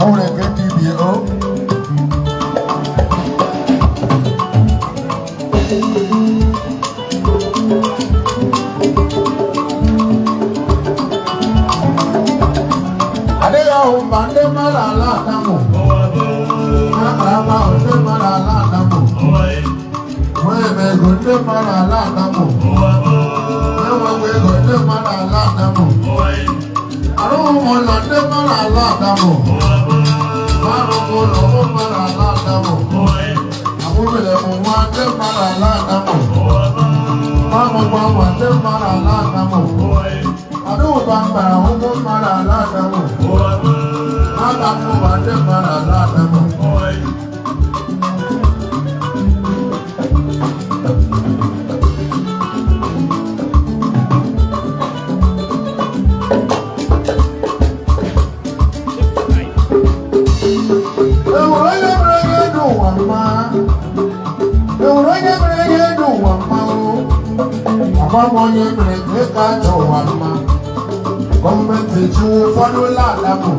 O nwere nke dị ibie o. Adịghị ahụ mba ndị mmadụ ala adamụ. Akara ama ahụ ndị mmadụ ala adamụ. Nwee m ego ndị mmadụ ala adamụ. Enwekwa ego ndị mmadụ ala adamụ. Arụghị m ụlọ ndị mmadụ ala adamụ. Arụghị ụlọ ụmụ mmadụ ala adamụ. Amụbere m nwa ndị mmadụ ala adamụ. Amụkwa nwa ndị mmadụ ala adamụ. Adịghịkwa mkpara ụmụ mmadụ ala adamụ. Aga m ụwa ndị mmadụ ala adamụ. Enwere onye mere ihe dị ụwa mma. Enwere onye mere ihe dị ụwa mma o. Agwa m onye mere nke ka achọ ụwa mma. Gọọmenti ejiwo ụfọdụ ụlọ adamụ.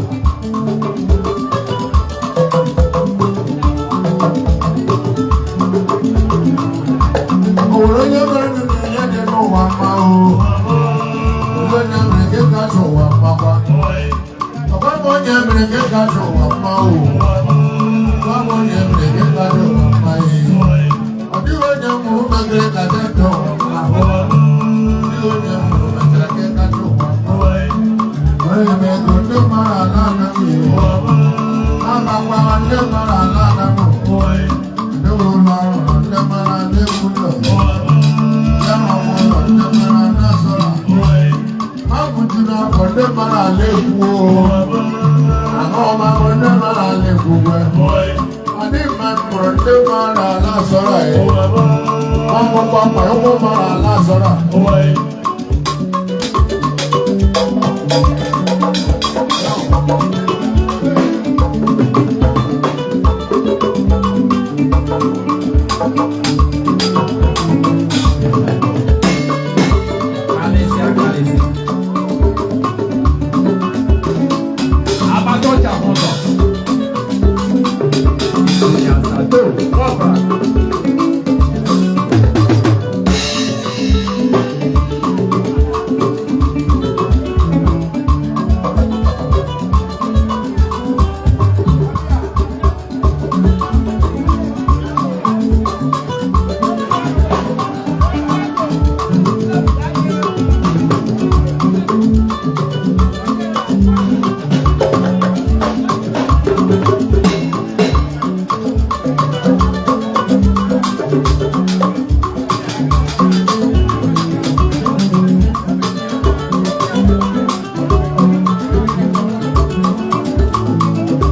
Enwere onye mere ihe dị n'ụwa mma o. Enwere onye mere nke ka achọ ụwa mma kwa. Agwa m onye mere nke ka achọ ụwa mma o. Agwa m onye mere nke ka achọ ụwa mma ee. Ọ dịghị onye mụrụ megere ka dị ndụ ụwa mma. Ọ dịghị onye mụrụ megere ka kacha ụwa mma. Enweghị m ego ndị mmadụ ala anaghị ewu. Abakwara ndị mmadụ ala anaghị. Ndị nwe ụlọ ọrụ ndị mmadụ ala egwu ụlọ. Ya ma nwe ụlọ ndị mmadụ ala asọrọ. Ha bujuru afọ ndị mmadụ ala egwu o. Ahụ ọma bụ ndị mmadụ ala egwu gwe. Adị mma mụrụ ndị mmadụ ala asọrọ ya. Ọmụkwa mma ụmụ mmadụ ala asọrọ. Kalịsịa kalịsịa. Agbata ọcha hụ ụzọ. Ịnyịnya sato, ọbara.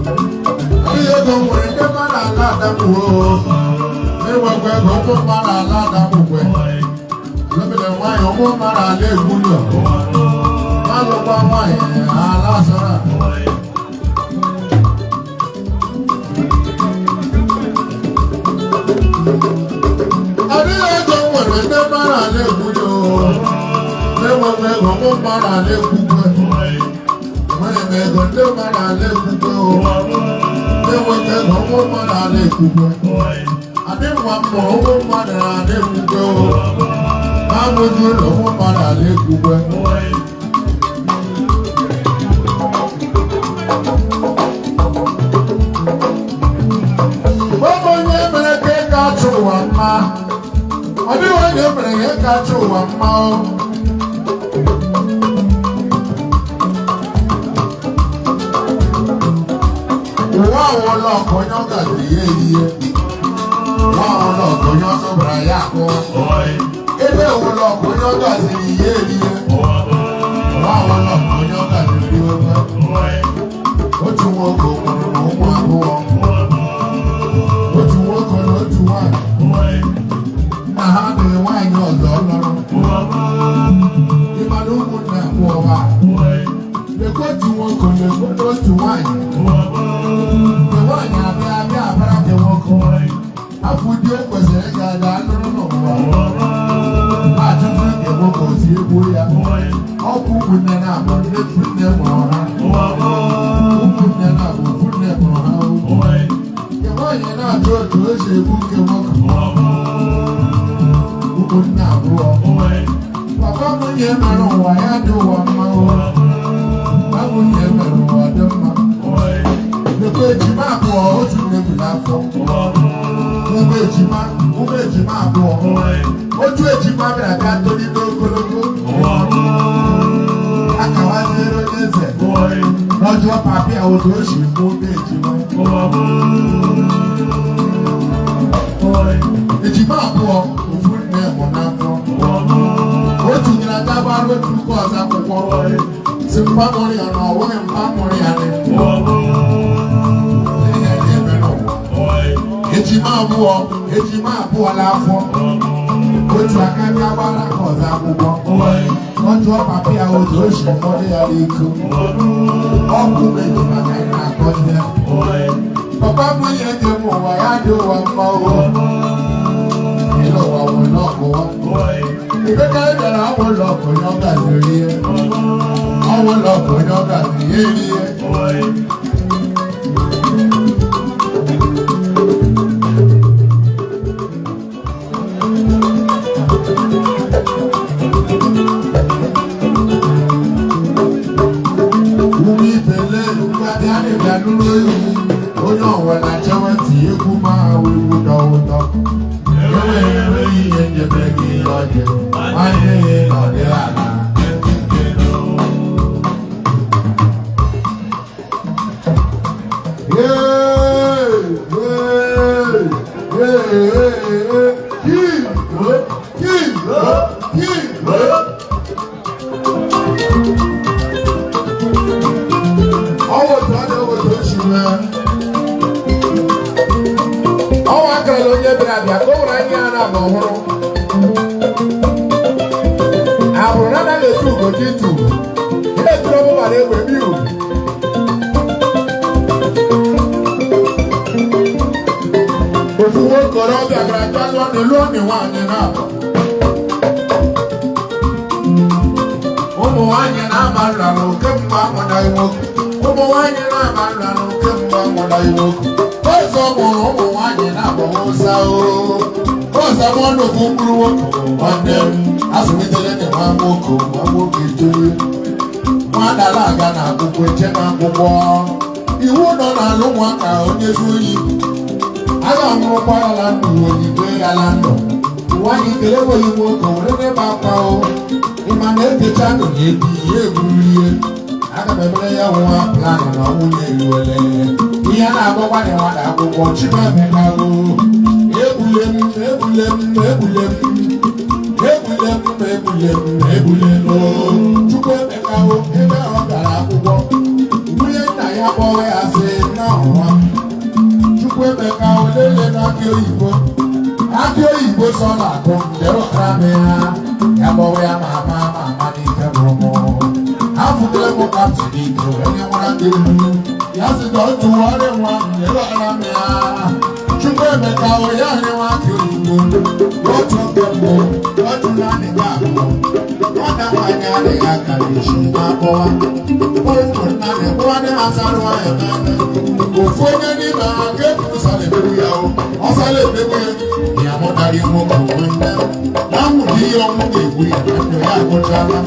Adịghị ego nwere ndị mmadụ ala adamụ o. Enwekwa ego ụmụ mmadụ ala adamụ kwe. Elebele nwaanyị ụmụ mmadụ ala egwu ụlọ. Alụkwa nwaanyị ala asọrọ. Adịghị ego nwere ndị mmadụ ala egwu ụlọ o. Enwekwa ego ụmụ mmadụ ala egwu kwe. Enweghị m ego ndị mmadụ ala egwu kwe o. Enwekwa ego ụmụ mmadụ ala egwu kwe. Adị nwa m mụrụ ụmụ mmadụ ala egwu kwe o. Na-amụju ụlọ ụmụ mmadụ ala egwu kwe. Ọ bụ onye mere ka ị ga-achụ ụwa mma. Ọ dịghị onye mere ka ị ga-achụ ụwa mma o. Ụwa awụla ọkụ onye ọ gaziri ya eyiye. Ụwa awụla ọkụ onye ọsọ bara ya akụwa. Ebe awụla ọkụ onye ọ gaziri ya eriye. Ụwa awụla ọkụ onye ọ gaziri ya ofe. Otu nwoke nwụrụ na ụmụ abụọ. Otu nwoke na otu nwaanyị. Nna ha nụrụ nwaanyị ọzọ lụrụ. Ịma na ụmụnne abụọ ha. Lekwa otu nwoke lekwa otu nwaanyị. Mgbe nwaanyị abịa abịa abara nke nwoke. Afọ dị o kwesịrị ịga aga lụrụ n'ụwa. Achụpụ nke nwoke osi egbuo ya. Ọ bụ ụmụnne na-abụ ndị nne mụrụ ha. si egbu nke nwoke. Ụmụnne abụọ. Papa m nye mere ụwa ya dị ụwa mma o. Papa m nye mere ụwa dị mma. Lekwa ejima abụọ otu nne bu n'afọ. Ụmụ ejima, ụmụ ejima abụọ. Otu ejima bịara bịa tolite ogologo. Akawaziere onye eze. Lọ́jọ́ pàbí àwọn tó ṣì mú bí ejima. Ejima abụọ ofu nne mụ n'afọ. Otu nyere aka gbara otu nke ọzọ akwụkwọ. Si mpa mụrụ ya na ọwụghị mpa mụrụ ya ni. Ihe na-eme n'ụwa. Ejima abụọ n'afọ. Otu aka bịa gbara aka ọzọ akwụkwọ. Lọ́jọ́ pàbí àwọn tó ṣì mọ́dé ya n'iko. Ọkụ ejima ka anyị na-akọ ihe. Papa m nye dị m ụwa ya dị ụwa mma o. Ịlụ ụwa wụ lọkụ wa. Ìgbékalẹ̀ bịara awụ lọkụ onye ọ gaziri ihe. Awụ lọkụ onye ọ gaziri ya erihe. Ume ibele mgbadị a na-ebịa n'ụlọ ewu. Onye ọwụla chewe ntị egwu ma awụ egwu dọ ụtọ. Enweghị enweghị ihe njebere gị ihe ọjị. Nwanne ya nọdị ala. Ọnwa akarala onye bịara abịa ka o nwere anya ya na-agba ọhụrụ. Ahụrụ na anaghị etu ugochi itu. Ihe eturu ọmụma na-egbe bi ugwu. Ofu nwokorobịa gara aga lụọ na lụọ na nwaanyị na-abụ. Ụmụ nwaanyị na-ama nrara oke mgbe amụnaghị nwoke. Ụmụ nwaanyị na-ama nrara oke mgbe amụnaghị nwoke. Ọzọ mụrụ ụmụ nwaanyị na-abụ ụsa o. Ọzọ mụọ nnukwu mkpụrụ nwoke nwanne m. Azụlitere ndị nwa nwoke nwa nwoke etolie. Nwa dara aga na akwụkwọ eche na akwụkwọ. Iwu nọ n'ala ụmụaka onye zuo oyi. A ga-amụrụkwa ya la ndụ onyigwe ya la ndụ. Nwaanyị kele nweghị nwoke were n'ebe akwa o. Ịma na ekecha ndụ na ebi ya eburu ihe. Aga m emere ya nwa planị na nwunye eruole. Ihe a na-agwakwa na nwata akwụkwọ Chimamanda o. Egbule m, egbule m, egbule m. Egbule m, egbule m, egbule m o. Chukwuemeka o, ebe ọ gara akwụkwọ. Nwunye nna ya kpọwa ya sị na ọnwa. Chukwuemeka o lele n'akị oyibo. Akị oyibo sọ na-akụ nderọtara m ya. Ya kpọwa ya ma ama ma ama n'ike mụrụ mụ. Afụdere m ka m si n'ike wee nye nwara ndị elu. Ya sị na otu ọrịa nwa nderọtara m ya. Chukwuemeka o ya nye nwa akị oyibo. Otu oge mbụ, otu naanị gị abụọ. Nwata nwaanyị adịghị akara isi na-akpọwa. Ụmụnna na-ekpọwa ndị ha sara nwaanyị n'anya. Ofu onye n'ime ha nke ekwuru sara emegbu ya o. Ọ sara emegbu ya. Ya mụtara nwoke onwe nne. Na nwụrụ ihe ọnwụ ga-egbu ya na ndụ ya agwụchala.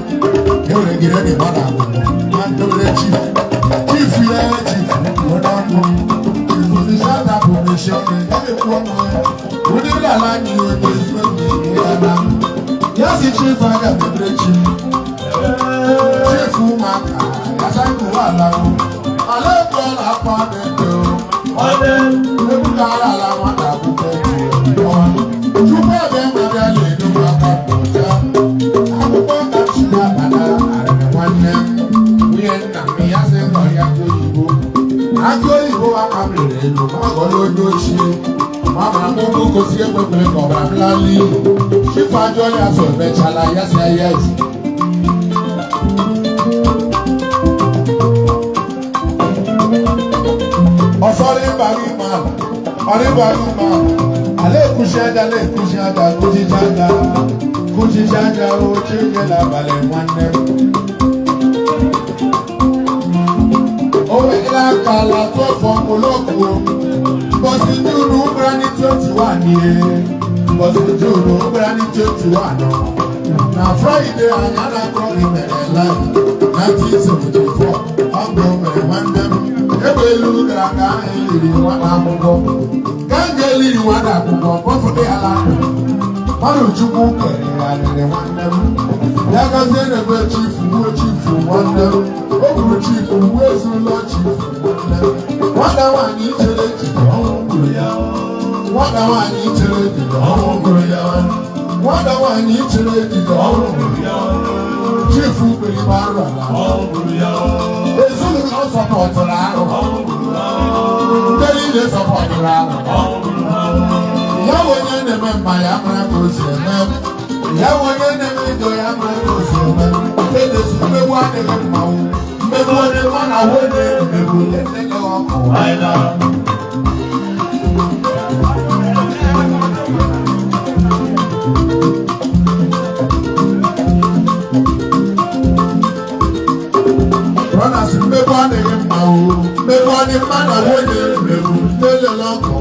E nwere gị redi mmadụ abụọ. Na ndobere chief. Chief ya chief kwuo n'ọnụ. Ifuzi shata bụ mechie ọnụ. Ya ga-ekwu ọnụ ya. Ụdị ala anyị onye ezigbo mmiri ya na. Ya si chief aga mebere chief. Chief ụmụaka ya saghị ụwa ala o. Ala ebe ọ na-akpa na-ede o. Ebuka ala ala nwata akwụkwọ eji ọwa. Chukwu ebe ma bịa na-enugwu aka n'ụja. Akwụkwọ ka chi abada arịrị nwanne m. Nwunye nna m ya sị ngọrị akị oyibo. Akị oyibo aka m rere elu ma gọrọ onye ochie. Ma mara m ụmụ gosi ekwekwere ka ọbara m lala iyi. Chifu ajọ ya so emechala ya sị ya ezi. Ọsọrọ ịbara ime ala, ọrụ ịbara ime ala. Ala ekuchi aja, ala ekuchi aja, kuchicha aja, kuchicha aja, oche nye n'abalị nwanne m. O wela aka ala tụọ fọ mụlọkụ. Mbọsị June gbara ní 21 ye. Mbọsị June gbara ní 21. Na Friday anyị na-akpọ gị mere live 1974. Ọgụ mere nwanne m. Egbe elu gara aga eliri nwata akwụkwọ. Ganga eliri nwata akwụkwọ kpọfụta ya la ndụ. Mmadụ Chukwu kere ya rere nwanne m. Ya gazie na-ebe chifu gbuo chifu nwanne m. O gburu chifu gbuo ezinụlọ chifu nwanne m. Nwata nwaanyị chere echiche ọnwụ gburu ya. Nwata nwaanyị chere echiche ọnwụ gburu ya. Nwata nwaanyị chere echiche ọnwụ gburu ya. Chifu kpere ime arụ ala. Ezinụlọ sọpọtụrụ arụ. Ndị niile sọpọtụrụ arụ. Ya bụ onye na-eme mma ya mara ka o si eme. Ya bụ onye na-eme ido ya mara ka o si eme. Edesi mmegbu adịghị mma o. Mmegbu onye mma na onye mmegbu onye nne gị ọkụ. Brothers, mmegbu adịghị mma o. Mmegbu adị mma na onye mmegbu nne lele ọkụ.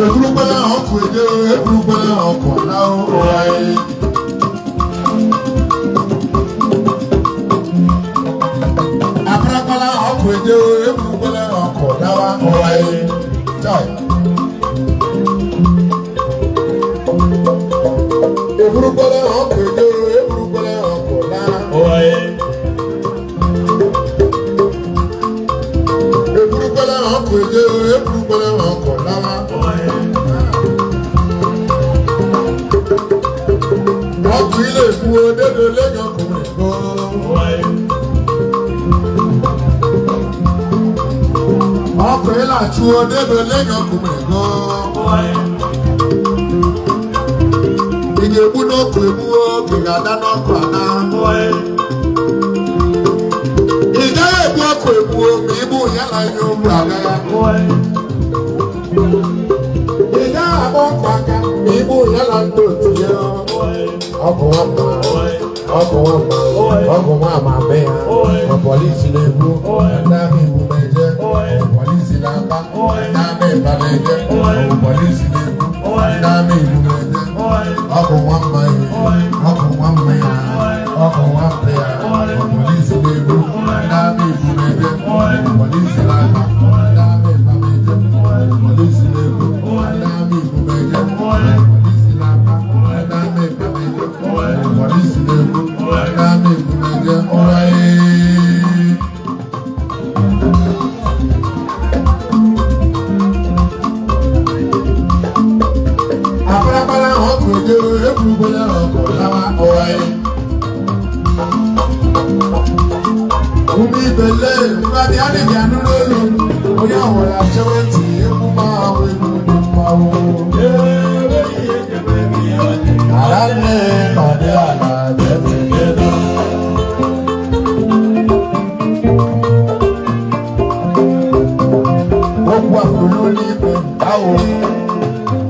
Eburukwala ọkụ eje o, eburukwala ọkụ na ụra anyị. Abarakwala ọkụ eje o, eburukwala ọkụ nawa ụra anyị. Chai. Eburukwala ọkụ eje o, eburukwala ọkụ na Eburukwala ọkụ eje o, eburukwala ọkụ nawa. Ọkụ ilé ìfúwo dédé lẹ́yìn ọkùnrin gan. Ọkụ ilé àtúwò dédé lẹ́yìn ọkùnrin gan. Ị ga-egbu n'ọkụ egbuo, ka ị ga-ada n'ọkụ ada. Ị gaghị egbu ọkụ egbuo ma igbu ya na ihe ogbu agaghị. Ị gaghị agba ọkụ aka ma igbu ya na ndị otu ya. Ọkụ nwamba, ọkụ nwamba, ọkụ nwamba mee ya. Ma polisi na-egbu, ndị amị igbu na-eje. Ma polisi na-aba, ndị amị ịba na-eje. Ma polisi na-egbu, ndị amị igbu na-eje. Ọkụ nwamba ya, ọkụ nwamba ya, ọkụ nwamba ya. Ma polisi na-egbu, ndị amị igbu na-eje. Ma polisi na-aba, ndị amị ịba na-eje. Ma polisi na-egbu, ndị amị igbu na-eje. Ma polisi na-aba, ndị amị ịba na-eje. Ma polisi na-egbu, ndị amị igbu na-eje. Ụra ee. Aparapara ọkụ eje, eburukwala ọkụ lawa ụra ee. Ume ibele mmadụ adịghị anụ n'olu onye ọhụrụ achewe ntị egwu ma ahụ egwu dị mma o. Ala nne nọdị ala bịa elu. Okwu a mere n'ụlọ ikpe ahụ.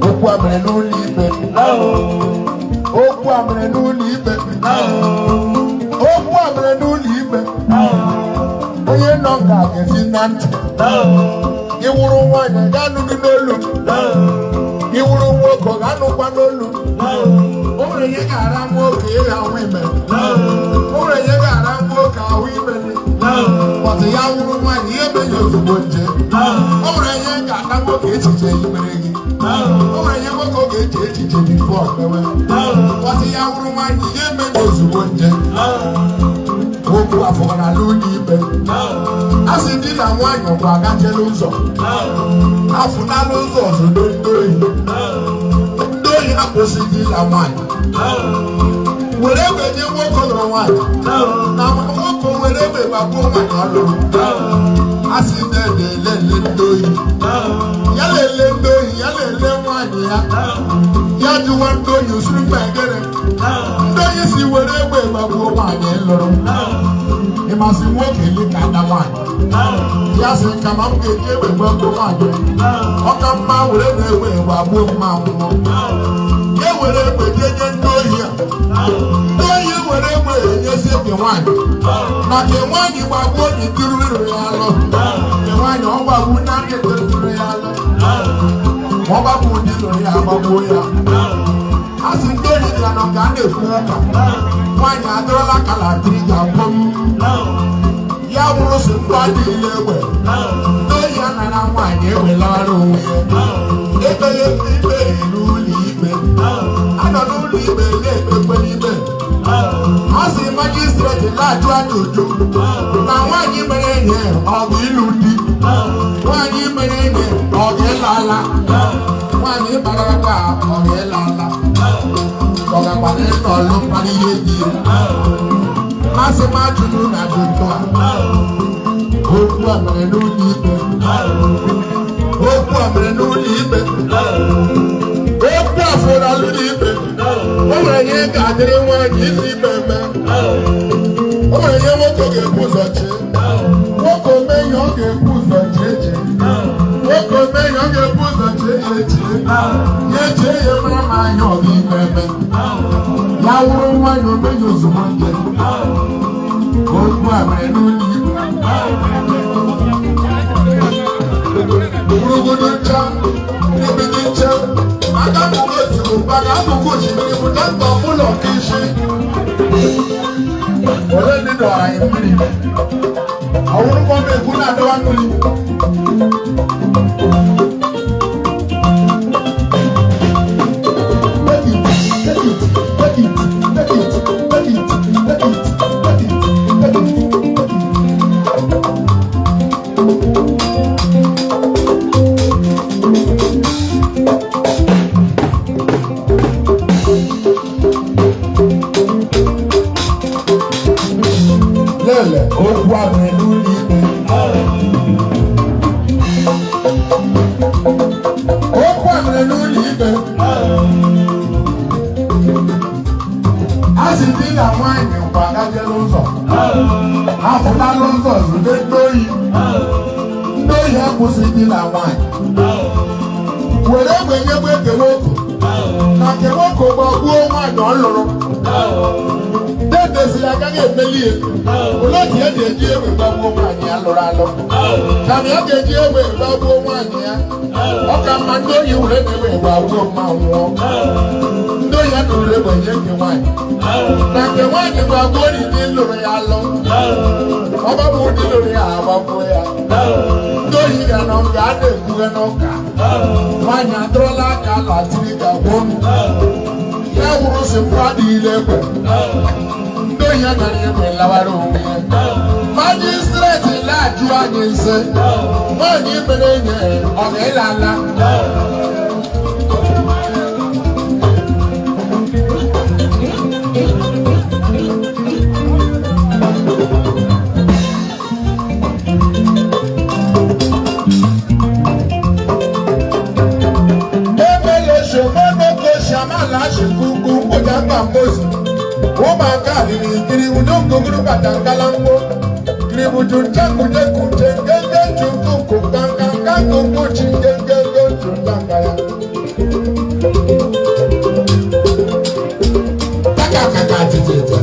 Okwu a mere n'ụlọ ikpe ahụ. Okwu a mere n'ụlọ ikpe ahụ. Okwu a mere n'ụlọ ikpe. Onye nọ nga ga-esi na ntị. Ị wụrụ nwaanyị ga-anụghị n'olu. Ị wụrụ nwoke ọ ga-anụkwa n'olu. O nwere ihe ga-ara nwoke ịgha ahụ ime. O nwere ihe ga-ara nwoke ahụ ime. Pọtụ ya wụrụ nwaanyị ihe menye ozugbo nje. O nwere ihe ga-ata nwoke echiche imere gị. O nwere ihe nwoke ọ ga-eche echiche bifo mewe. Pọtụ ya wụrụ nwaanyị ihe menye ozugbo nje. Okwu afọkara n'ụlọ ikpe. A sị di na nwaanyị kwa agachela ụzọ. Afụnala ụzọ ozugbo ndị ohi. Ndị ohi akwụsị di na nwaanyị. Were egbe nye nwoke lụrụ nwaanyị. Na nwoke were egbe gbagbuo nwaanyị ọ lụrụ. A sị na ele ele ndị ohi. Ya lele ndị ohi, ya lele nwaanyị ya. Ya jụwa ndị ohi usoro mba egere. Ndị ohi si were egbe gbagbuo nwaanyị lụrụ. Ịmasị nwoke eli ka ada nwaanyị. Ya sị kama m ga-eji egbe gbagbuo nwaanyị. Ọ ka mma were na egbe gbagbuo mma nwụọ. Ya were egbe jee nye ndị ohi a. Ndị ohi were egbe enyezie nke nwaanyị na nke nwaanyị gbagbuo onye duru ya alụ. Nke nwaanyị ọ gbagbu na ndị duru ya alụ, ma ọ gbagbu ndị lụrụ ya agbagbuo ya. A sị ndị ohi gara nọ ka a na-ekwu ụka, nwaanyị adọrọla kalatiri ga-akwọ m ya wụrụ si mgba niile egbe. Ndị ohi anara nwaanyị ewelawara onwe ya, ekpeghe ikpe n'ụlọ ikpe, anọ n'ụlọ ikpe na-ekpekwe ikpe. A sị magistrate na-ajụ ajụjụ na nwaanyị mere enyi ọ bụ ịlụ di, nwaanyị mere enyi ọ ga-ịla ala, nwaanyị gbara aka ọ ga-ịla ala, ọ gakwana ịnọ ọlụ mkparị ihe dị ya. Asị m ajụjụ na ajụjụ a, okwu a mere n'ụlọ ikpe, okwu a mere n'ụlọ ikpe, okwu a fụrụ n'ụlọ ikpe. O nwere ihe ga-adịrị nwaanyị isi ikpe eme, o nwere ihe nwoke ga-ebu ụzọ chee. Nwoke ome ihe ọ ga-ebu ụzọ chee chee, nwoke ome ihe ọ ga-ebu ụzọ chee ya echee ya echee ya mara ma anya ọ ga-ime eme. Ya wụrụ nwaanyị omenye ozugbo nje. Okwu a mere n'ụlọ ikpe. Gburugburu ncha ebidi ncha aka mkpụrụ ozugbo maka akụkụ osimiri bụ dọkịta ụlọ nke isi. Ole ndị dọrọ anyị mmiri ọwụrụkọ m ekwu na-adọwa mmiri. Take it, take it, take it, take it, take it, take it, take it, take it, take it. Lele, okwu a mere n'ụlọ ikpe. Okwu a mere n'ụlọ ikpe. A sị di na nwaanyị gbagajere ụzọ, apụtala ụzọ zute ndị ohi. Ndị ohi akwụsị di na nwaanyị were egbe nyegbe kewoke na kewoke gbagbuo nwaanyị ọ lụrụ. Dede si ya agaghị emeli ya. Olee otu ya ga-eji egbe gbagbuo nwaanyị ya lụrụ alụ? Kama ya ga-eji egbe gbagbuo nwaanyị ya, ọ ka mma ndị ohi were na egbe gbagbuo mma nwụọ. Ndị ohi nụrụ egbe nye nke nwaanyị na nke nwaanyị gbagbuo ndị lụrụ ya alụ, ọ gbagbuo ndị lụrụ ya agbagbuo ya. Ndị ohi ga nọ nga a na-ekwughe n'ụka, nwaanyị adọrọla aka latiri ga gwuo m ya wụrụ si mpụ adịghịla egbe. Ndị ohi anara egbe lawara onwe ya. Magistrate na-ajụ anyị nsị, nwaanyị mere enyi ọ ga-ịla ala? Ebele shamala shikuku kujamba mbozi umaka lili kiri batankala mbo kiri bujuncha kuje kuje ngenge chukuku kanka kankuku chingenge chundanga ya taka kaka titete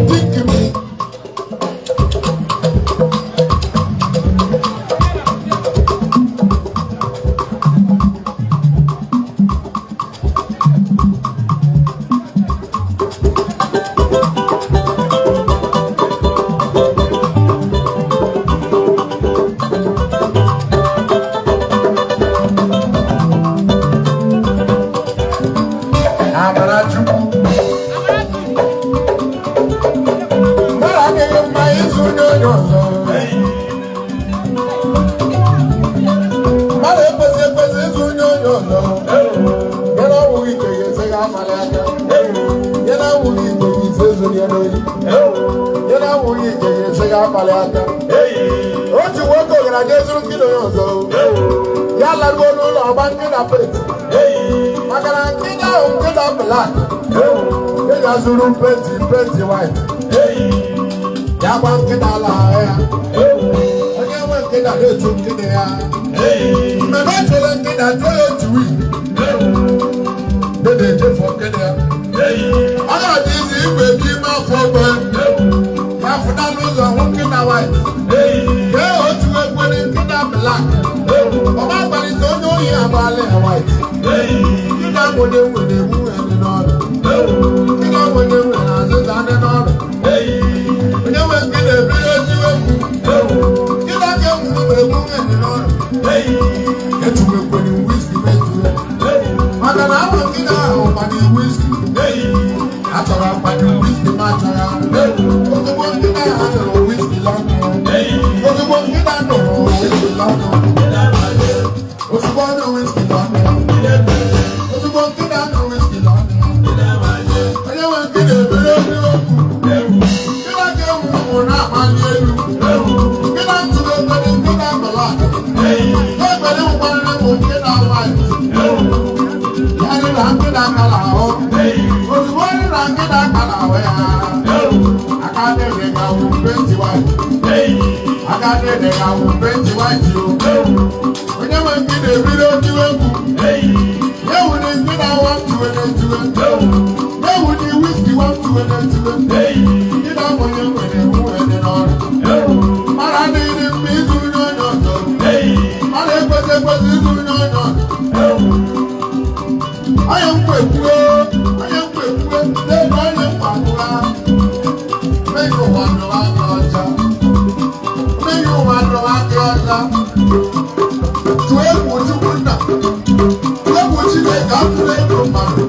Tiki. Amarachukwu, mmadụ adịghị mma ịzụ onye onye ọzọ. Mmadụ ekwesị ekwesị ịzụ onye onye ọzọ. Ya na ọwụghị ike ya eze ga-amalị aka. Ya na ọwụghị ike ya ise ezuru ya n'oyi. Ya na ọwụghị ike ya eze ga-amalị aka. Otu nwoke gara aga ezuru nkịta onye ọzọ. Ya laruo n'ụlọ ọgba nkịta peti. Maka na nkịta ahụ nkịta black. E ga-azụrụ penti penti white. Ya gba nkịta ala ya. Onye nwe nkịta na-etu nkịta ya. Mmemme echere nkịta jụọ ya otu wii. Dede echefu nkịta ya. Ọ ga-adị izi igwe ji ime afọ ogbe ya fụta n'ụzọ hụ nkịta white, kee otu ekwere nkịta black. Ọma gbalite onye ohi agbalị ya white. Nkịta nwere nwere egbu ndị n'ọrụ. Nkịta nwere nwere azịza ndị n'ọrụ. Onye nwe nkịta ebiri ezigbo egwu. Nkịta ka enwuru mere egbu ndị n'ọrụ. Etuwekwere whisky metuwe maka na ahụ nkịta ahụ gbanye whisky. Achọrọ agbanye whisky ma achọrọ ozugbo nkịta ahụ nụrụ whisky lọnụ. Ozugbo nkịta nụrụ whisky lọnụ. Ozugbo ọ nụrụ whisky lọnụ. Ozugbo nkịta nụrụ whisky lọnụ. Onye nwe nkịta ebere ezigbo egwu. Nkịta ka enwuru na-amali elu. Nkịta ntụrụ ekwere nkịta black. Ekwere nkwarịrị bụ nkịta white. Ya dị na nkịta kala ahụ. Ozugbo dị na nkịta kala ahụ ya. Aka dịrị ka wụ paint white. Aka dịrị ka wụ paint white o. Onye nwe nkịta ebido tiwe egwu. Ewu ni nkịta nwa tiwe na-etiwe. Ewu ni whisky nwa tiwe na-etiwe. Nkịta onye nwere nwere dị n'ọrụ. Mara adịghị mma ịzụ onye onye ọzọ. Mara ekwesị ekwesị ịzụ onye onye ọzọ. Onye nkwa ekwuo, onye nkwa ekwuo, n'ebe onye nkwa akwụla. Mmehie ụwa nụrụ aka ọcha. Mmehie ụwa nụrụ aka ọcha. Tụọ egwu Chukwu nna. Tụọ egwu Chineke, atụla egwu mmadụ.